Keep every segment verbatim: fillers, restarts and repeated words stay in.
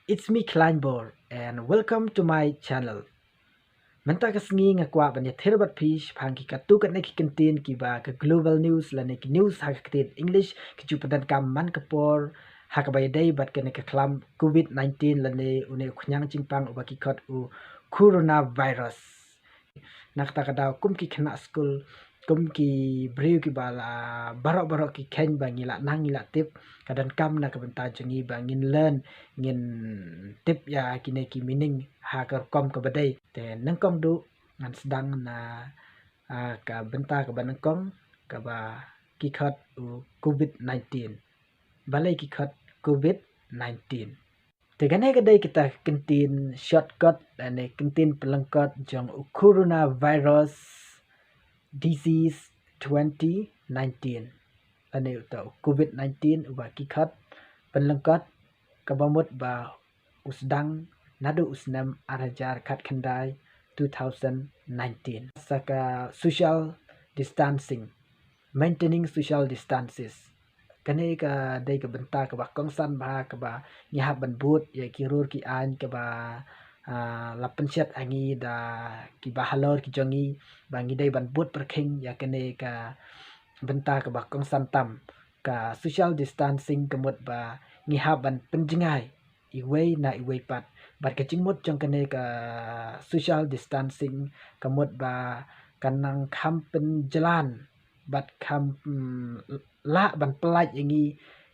It's me Kleinbor and welcome to my channel. Mynta ka sngi nga kwah ban ïathir bad phi shaphang ki katto katne ki kyntien kiba ka global news lane ki news ha ka ktien English ki ju pyndonkam man ka por ha kaba ïadei bad kane ka khlam covid nineteen lane une u khñiang jingpang uba ki khot u coronavirus. Na kata ka daw kum ki khynnah skul, kum ki briew kiba la baroh baroh ki kheiñ ba ngi la nang ngi la tip, ka donkam na ka bynta jong ngi ba ngin learn, ngin tip ïa kine ki meaning ha ka rukom kaba dei. Te nyngkong duh ngan sdang na, ah, ka bynta kaba nyngkong kaba ki khot u covid nineteen. Balei ki khot covid nineteen? Te kane ka dei kita kyntien shortcut lane kyntien pynlyngkot jong u coronavirus disease twenty nineteen lane uta u covid nineteen uba ki khot pynlyngkot kaba mut ba u sdang naduh u snem ar hajar khatkhyndai, two thousand nineteen, sa ka social distancing, maintaining social distances. Kane ka dei ka bynta kaba kongsan bha kaba ngi hap ban bud ïa ki rule ki aiñ kaba, ah, la pynshet ha ngi da kiba halor ki jong ngi ba ngi dei ban bud pyrkhing ïa kane ka bynta kaba kongsan tam. Ka social distancing ka mut ba ngi hap ban pynjngai iwei na iwei pat. Bad ka jingmut jong kane ka social distancing ka mut ba kan nang kham pynjlan bad kham, mm, lah ban pyllait ïa ngi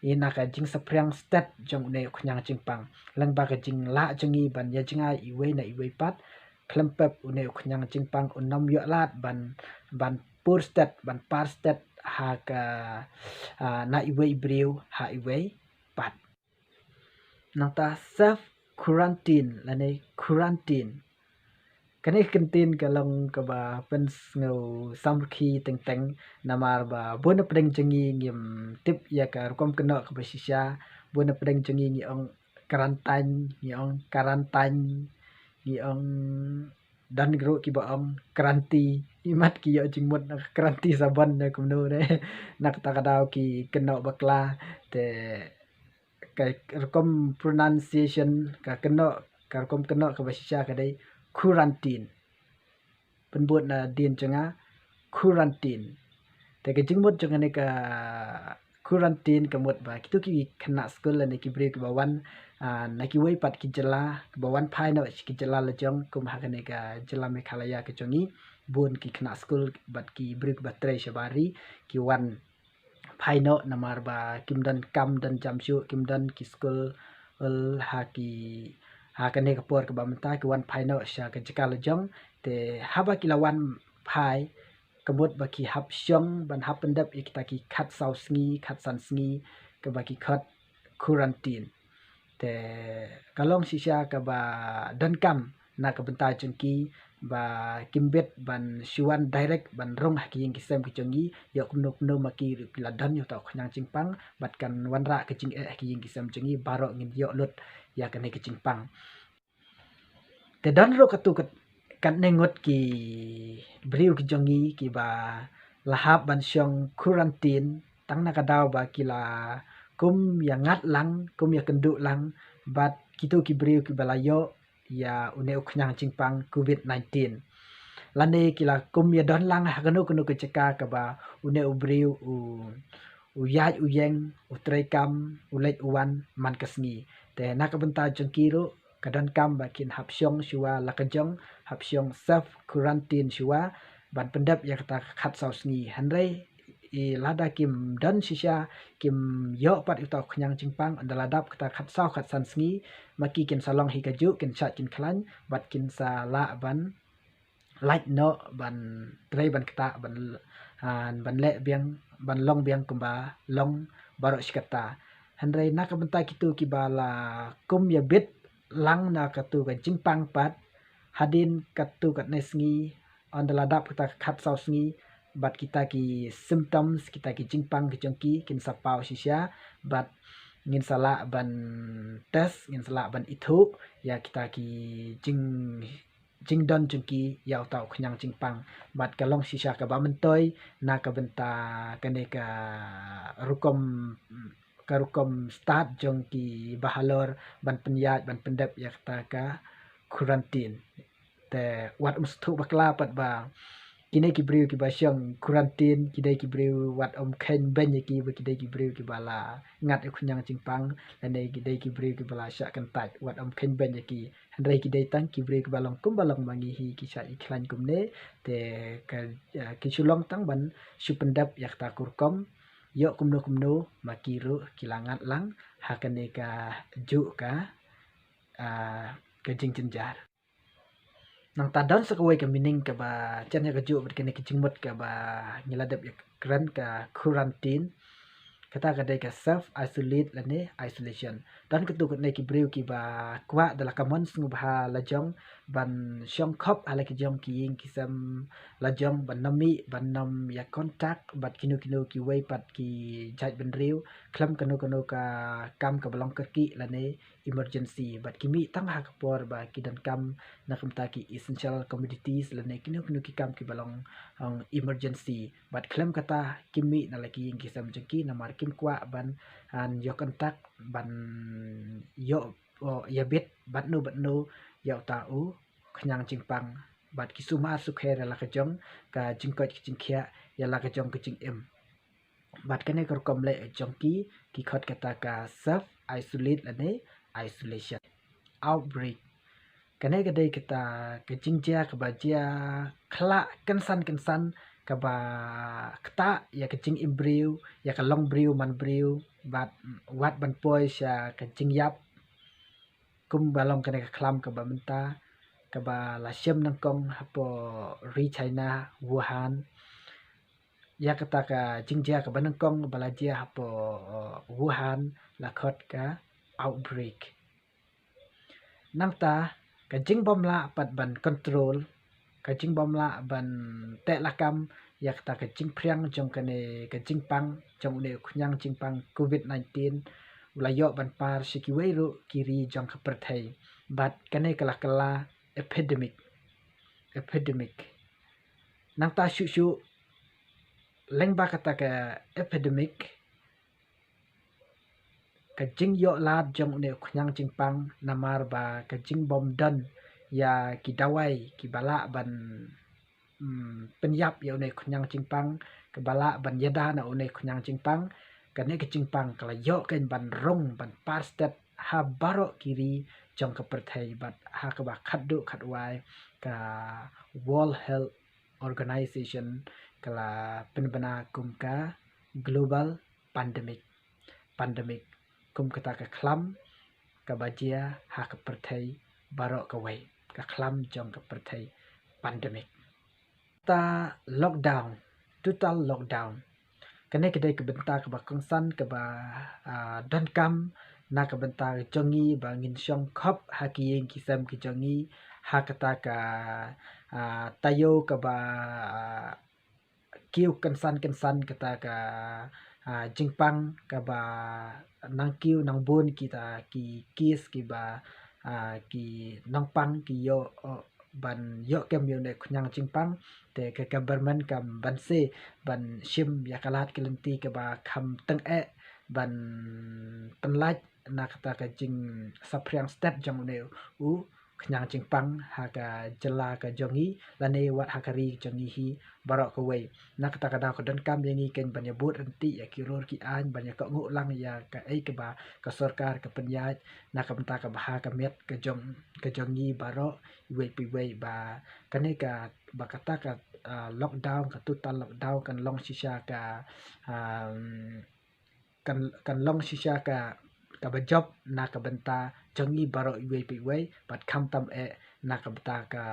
ïa na ka jingsaphriang stet jong une u khñiang jingpang. Lyngba ka jinglah jong ngi ban ïa jngai iwei na iwei pat, khlem pep une u khñiang jingpang un ym ïoh lad ban, ban pur stet, ban par stet ha ka, ah, na iwei i briew ha iwei pat. Nangta self quarantine lane quarantine. Kane ka kyntien ka long kaba pynsngew samrkhie teng teng namar ba bun na pdeng jong ngi ngim tip ïa ka rukom kynnoh kaba shisha, bun na pdeng jong ngi ngi ong quarantine, ngi ong quarantine, ngi ong don ki ruh kiba ong kranti, imat ki ïoh jingmut na kranti sabon ne kumno ne. Na kata ka daw ki kynnoh bakla, te ka rukom pronunciation ka kynnoh, ka rukom kynnoh kaba shisha ka dei quarantine. Pynbud na dien jong nga quarantine. Te ka jingmut jong kane ka quarantine ka mut ba kito ki khynnah skul lane ki briew kiba wan, ah, na kiwei pat ki jylla, kiba wan phai noh sha ki jylla la jong kum ha kane ka jylla Meghalaya ka jong ngi, bun ki khynnah skul bad ki briew kiba trei shabar ri ki wan phai noh namar ba kim don kam don jam shuh, kim don ki skul, ul, ha ki, ha kane ka por kaba mynta ki wan phai noh sha ka jaka la jong. Te haba ki la wan phai ka mut ba ki hap shong ban hap pyndep ïa kita ki khatsaw sngi, khatsan sngi kaba ki khot quarantine. Te ka long shisha kaba donkam na ka bynta jong ki ba kim bit ban shu wan direct ban rung ha ki ïing ki sem ki jong ngi, ïoh kumno kumno ma ki ruh ki la don ïa uta u khñiang jingpang bad kan wanrah ka jingeh ha ki ïing ki sem jong ngi, baroh ngin ïoh lut ïa kane ka jingpang. Te don ruh katto kat-, katne ngut ki briew ki jong ngi kiba la hap ban shong quarantine tang na ka daw ba ki la kum ïa ngat lang, kum ïa kynduh lang bad kito ki briew kiba la ïoh ïa une u khñiang jingpang covid nineteen. Lane ki la kum ïa don lang ha kano kano ka jaka kaba une u briew u, u ïaid u ïeng, u trei kam, u leit u wan man ka sngi. Te na ka bynta jong ki ruh ka donkam ba kin hap shong shuwa la ka jong, hap shong self quarantine shuwa ban pyndep ïa kata ka khatsaw sngi. Hynrei i lada kim don shisha, kim ïoh pat ïa uta u khñiang jingpang, ynda la dap kata khatsaw khatsan sngi ma ki kin sa long hi kajuh, kin shait kin khlaiñ bad kin sa lah ban lait noh ban trei ban ktah ban, ah, ban leh biang, ban long biang kumba long baroh shi katta. Hynrei na ka bynta kito kiba la kum ïa bit lang na kato ka jingpang pat hadien kato katne sngi, ynda la dap kata ka khatsaw sngi bad kita ki symptoms, kita ki jingpang ki jong ki kin sa paw shisha bad ngin sa lah ban test, ngin sa lah ban ithuh ïa kita ki jing, jingdon jong ki ïa uta u khñiang jingpang. Bad ka long shisha kaba myntoi na ka bynta kane ka rukom, mm, ka rukom stad jong ki bahalor ban pynïaid ban pyndep ïa kata ka quarantine. Te wat um sngewthuh bakla pat ba kine ki briew kiba shong quarantine ki dei ki briew wat um kheiñ beiñ ïa ki ba ki dei ki briew kiba la ngat ïa u khñiang jingpang, lane ki dei ki briew kiba la shah kyntait, wat um kheiñ beiñ ïa ki. Hynrei ki dei tang ki briew kiba long kumba long ma ngi hi, ki shah ïakhlaiñ kumne. Te ka, ah, ki shu long tang ban shu pyndep ïa kata ka rukom, ïoh kumno kumno ma ki ruh ki la ngat lang ha kane kajuh ka, ah, ka jingjynjar. Nangta don sa kawei ka meaning kaba jan ïa kajuh bad kane ka jingmut kaba ngi la dep ïakren, ka quarantine. Kata ka dei ka self isolate lane isolation. Don katto katne ki briew kiba kwah da la ka mon sngewbha la jong ban shong khop ha la ki jong ki ïing ki sem la jong, ban ym mih ban ym ïa contact bad kino kino kiwei pat ki jaitbynriew khlem kano kano ka kam kaba long kyrkieh lane emergency, bad ki mih tang ha ka por ba ki donkam na ka bynta ki essential commodities lane kino kino ki kam kiba long, um, emergency. Bad khlem kata kim mih na la ki ïing ki sem jong ki namar kim kwah ban, ah, ïoh contact, ban ïoh, oh, ïa bit bad no bad no ïa uta u khñiang jingpang. Bad ki sumar sukher ïa la ka jong ka jingkoit ka jingkhiah, ïa la ka jong ka jingim. Bad kane ka rukom leh jong ki ki khot kata ka self isolate lane isolation. Outbreak. Kane ka dei kata ka jingjia kaba jia khlah kynsan kynsan, kaba ktah ïa ka jingim briew, ïa ka long briew man briew, bad wat ban poi sha ka jingïap. Kumba long kane ka khlam kaba mynta kaba la shim nyngkong hapoh ri China, Wuhan. Ïa kata ka jingjia kaba nyngkong ba la jia hapoh, uh, Wuhan la khot ka outbreak. Nangta ka jingbym lah pat ban control, ka jingbym lah ban teh lakam ïa kata ka jingphriang jong kane ka jingpang jong une u khñiang jingpang covid nineteen u la ïoh ban par sha kiwei ruh ki ri jong ka pyrthei. Bad kane ka la kylla epidemic. Epidemic. Nangta shuh shuh lyngba kata ka epidemic, ka jingïoh lad jong une u khñiang jingpang namar ba ka jingbym don ïa ki dawai kiba lah ban, mm, pynïap ïa une u khñiang jingpang, kiba lah ban ïada na une u khñiang jingpang. Kane ka jingpang ka la ïoh keiñ ban rung ban par stet ha baroh ki ri jong ka pyrthei, bad ha kaba khatduh khatwai ka World Health Organization ka la pynbna kum ka global pandemic. Pandemic kum kata ka khlam kaba jia ha ka pyrthei baroh kawei, ka khlam jong ka pyrthei, pandemic. Ta lockdown, total lockdown. Kane ka dei ka bynta kaba kongsan kaba, ah, donkam na ka bynta jong ngi ba ngin shong khop ha ki ïing ki sem ki jong ngi ha kata ka, ah, taïew kaba, ah, kiew kynsan kynsan, kata ka, ah, jingpang kaba nang kiew nang bun kita ki case kiba, ah, ki nongpang ki ïoh, oh, ban ïoh kem ïa une u khñiang jingpang. Te ka government kam banse ban shim ïa ka lad ka lynti kaba kham tyngeh ban pynlait na kata ka jingsaphriang stet jong une u khñiang jingpang ha ka jylla ka jong ngi lane wat ha ka ri jong ngi hi baroh kawei. Na kata ka daw ka donkam ïa ngi keiñ ban ïa bud ryntih ïa ki ror ki aiñ, ban ïa kohnguh lang ïa kaei kaba ka sorkar ka pynïaid na ka bynta ka bha ka miat ka jong, ka jong ngi baroh iwei pa iwei. Ba kane ka, ba kata ka, ah, lockdown, ka total lockdown kan long shisha ka, ah, kan, kan long shisha ka, kaba jop na ka bynta jong ngi baroh iwei pa iwei, bad khamtam eh na ka bynta ka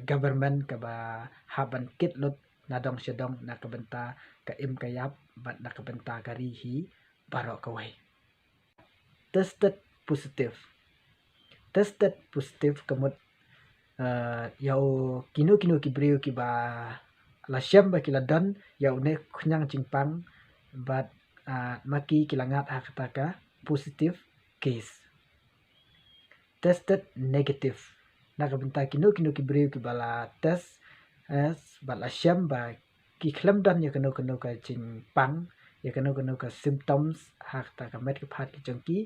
government kaba hap ban kit lut na dong sha dong na ka bynta ka im ka ïap bad na ka bynta ka ri hi baroh kawei. Tested positive. Tested positive ka mut, eh, ïa u kino kino ki briew kiba la shem ba ki la don ïa une u khñiang jingpang, bad, eh, ma ki ki la ngat ha kata ka positive case. Tested negative. Na ka bynta kino kino ki briew kiba la test, eh, bad la shem ba ki khlem don ïa kano kano ka jingpang, ïa kano kano ka symptoms ha kata ka met ka phad ka jong ki,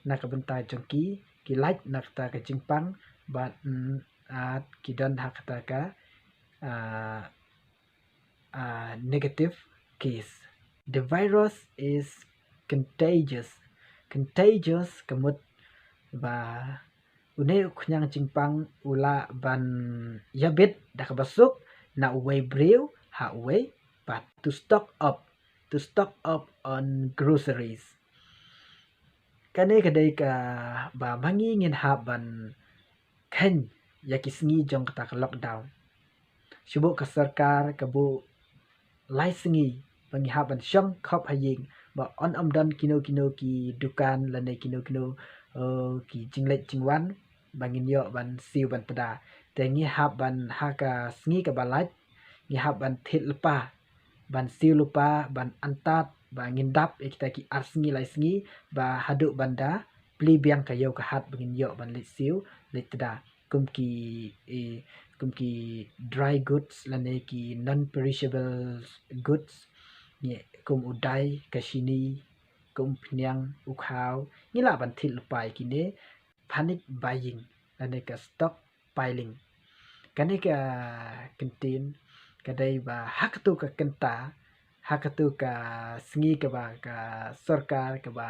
na ka bynta jong ki, ki lait na kata ka jingpang, bad, mm, at ki don ha kata ka, ah, ah, negative case. The virus is contagious. Contagious ka mut ba une u khñiang jingpang u lah ban ïabit da kaba suk na uwei briew ha uwei pat. To stock up, to stock up on groceries. Kane ka dei kaba ma ngi ngin hap ban kheiñ ïa ki sngi jong kata ka lockdown. Shu buh ka sorkar ka buh lai sngi ba ngi hap ban shong khop ha ïing, ba un ym don kino kino ki dukan lane kino kino, eh, ki jingleit jingwan ba ngin ïoh ban siew ban tda. Te ngi hap ban, ha ka sngi kaba lait, ngi hap ban thied lypa, ban siew lypa, ban antad ba ngin dap ïa kita ki ar sngi lai sngi, ba haduh ban da plie biang ka ïew ka hat ba ngin ïoh ban leit siew leit tda. Kum ki, eh, kum ki dry goods lane ki non perishable goods, ngi, kum u dai, ka shini, kum u phniang, u khaw, ngi lah ban thied lypa ïa kine. Panic buying lane ka stockpiling. Kane ka kyntien ka dei ba ha katu ka kynta, ha katu ka sngi kaba ka sorkar kaba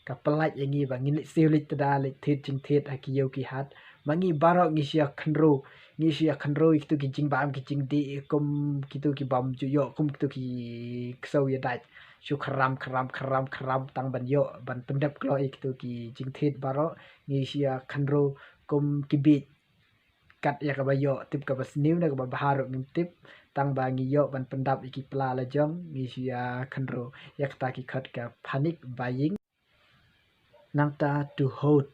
ka pyllait ïa ngi ba ngin leit siew leit tda, leit thied jingthied ha ki ïew ki hat, ma ngi baroh ngi shu ïa khynroo, ngi shu ïa khynroo ïa kitu ki jingbam ki jingdih, kum kitu ki bym ju ïoh, kum kitu ki ksew ïa dait, shu khram khram khram khram tang ban ïoh ban pyndep kloi ïa kitu ki jingthied baroh. Ngi shu ïa khynroo kum ki bieit. Kat ïa kaba ïoh, tip kaba sniew ne kaba bha ruh ngim tip, tang ba ngi ïoh ban pyndap ïa ki pla la jong, ngi shu ïa khynroo. Ïa kata ki khot ka panic buying. Nangta to hoard,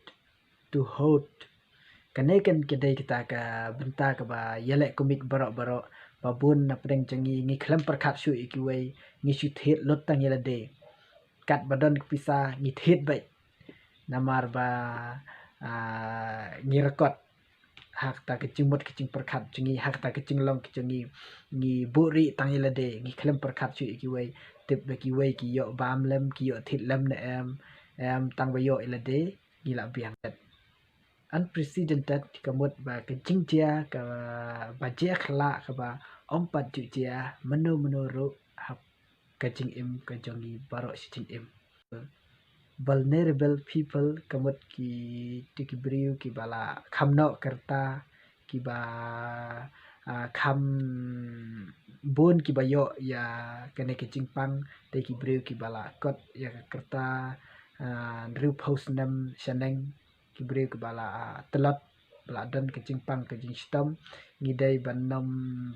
to hoard. Kane kan ka dei kata ka bynta kaba ïaleh kumne baroh baroh, ba bun na pdeng jong ngi ngi khlem pyrkhat shuh ïa kiwei, ngi shu thied lut tang ïa lade. Katba don ka pisa ngi thied beit. Namar ba, ah, ngi rakot ha kata ka jingmut ka jingpyrkhat jong ngi, ha kata ka jinglong ka jong ngi, ngi buhrieh tang ïa lade, ngi khlem pyrkhat shuh ïa kiwei, tip ba kiwei ki ïoh bam lem, ki ïoh thied lem ne em, em, tang ba ïoh ïa lade, ngi lah biang. Unprecedented ka mut ba ka jingjia kaba jia khlak kaba ym pat ju jia mynno mynno ruh ha ka jingim ka jong ngi baroh shi jingim. Vulnerable people ka mut kitu ki briew kiba la kham noh ka rta, kiba, ah, kham bun kiba ïoh ïa kane ka jingpang, te ki briew kiba la kot ïa ka rta, ah, hynriewphew snem shaneng, ki briew kiba la, ah, tlot, ba la don ka jingpang ka jingshitom. Ngi dei ban nym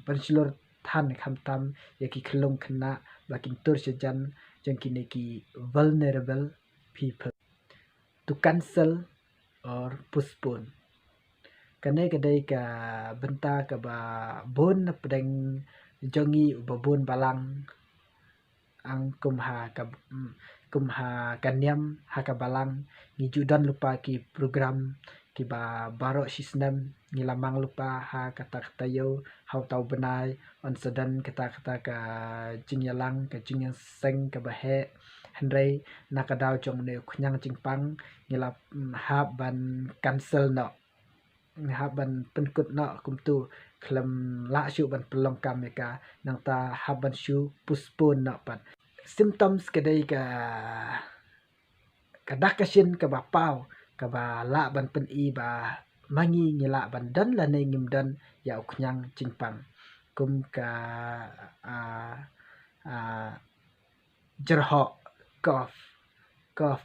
pynshlur than khamtam ïa ki khyllung khynnah ba kin tur sha jan jong kine ki vulnerable people. To cancel or postpone. Kane ka dei ka bynta kaba bun na pdeng jong ngi, uba bun balang, ang kum ha ka, mm, kum ha ka niam ha ka balang, ngi ju don lypa ki program kiba baroh shi snem ngi la mang lypa ha kata ka taïew, ha uta u bnai, yn sa don kata kata ka jingïalang, ka jingïaseng kaba heh. Hynrei na ka daw jong une u khñiang jingpang ngi la, mm, hap ban cancel noh, hap ban pynkut noh kumtu, khlem lah shuh ban pynlong kam ïa ka, nangta hap ban shu postpone noh pat. Symptoms ka dei ka, ka dak ka shin kaba paw kaba lah ban pyni ba ma ngi ngi lah ban don lane ngim don ïa u khñiang jingpang. Kum ka, ah, ah, jyrhoh, cough, cough.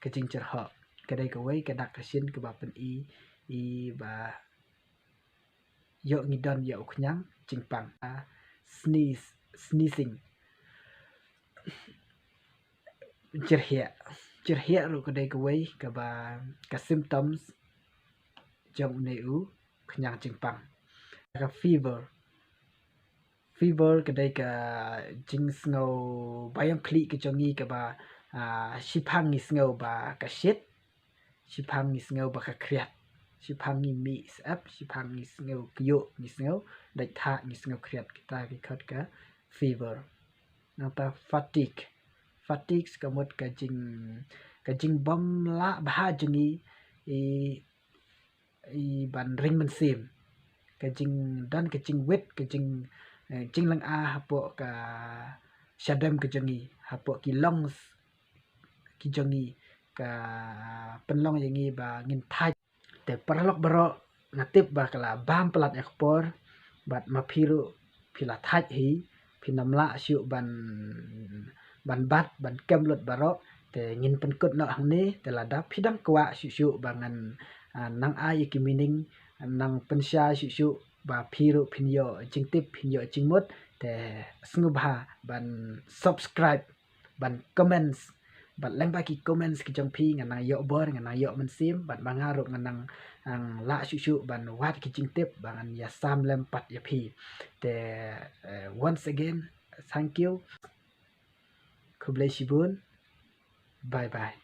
Ka jingjyrhoh ka dei kawei ka dak ka shin kaba pyni, i ba ïoh ngi don ïa u khñiang jingpang. Ah, sneeze, sneezing. Jyrhiah, jyrhiah ruh ka dei kawei kaba ka symptoms jong une u khñiang jingpang. Ka fever, fever ka dei ka jingsngew ba ïong khlieh ka jong ngi kaba, ah, shiphang ngi sngew ba ka shit, shiphang ngi sngew ba ka khriat, shiphang ngi mih syep, shiphang ngi sngew kyiuh, ngi sngew dait thah, ngi sngew khriat, kita ki khot ka fever. Nangta fatigue. Fatigue ka mut ka jing, ka jingbym lah bha jong ngi i, i ban ring mynsiem. Ka jingdon ka jingwit, ka jing, eh, jinglong a hapoh ka shadem ka jong ngi, hapoh ki lungs ki jong ngi, ka pynlong ïa ngi ba ngin thait. Te paralok baroh, nga tip ba ka la bam palat ïa ka por, bad ma phi ruh phi la thait hi, phin ym lah shuh ban, ban bat, ban kem lut baroh. Te ngin pynkut noh hangne, te lada phi dang kwah shuh shuh ba ngan, ah, nang ai ïa ki meaning, nang pynshai shuh shuh ba phi ruh phin ïoh jingtip, phin ïoh jingmut, te sngewbha ban subscribe, ban comments, bad lyngba ki comments ki jong phi ngan nang ïoh bor, ngan nang ïoh mynsiem, bad ma nga ruh ngan nang, nang lah shuh shuh ban wad ki jingtip ba ngan ïa sam lem pat ïa phi. Te, eh, once again, thank you. Khublei shibun. Bye bye.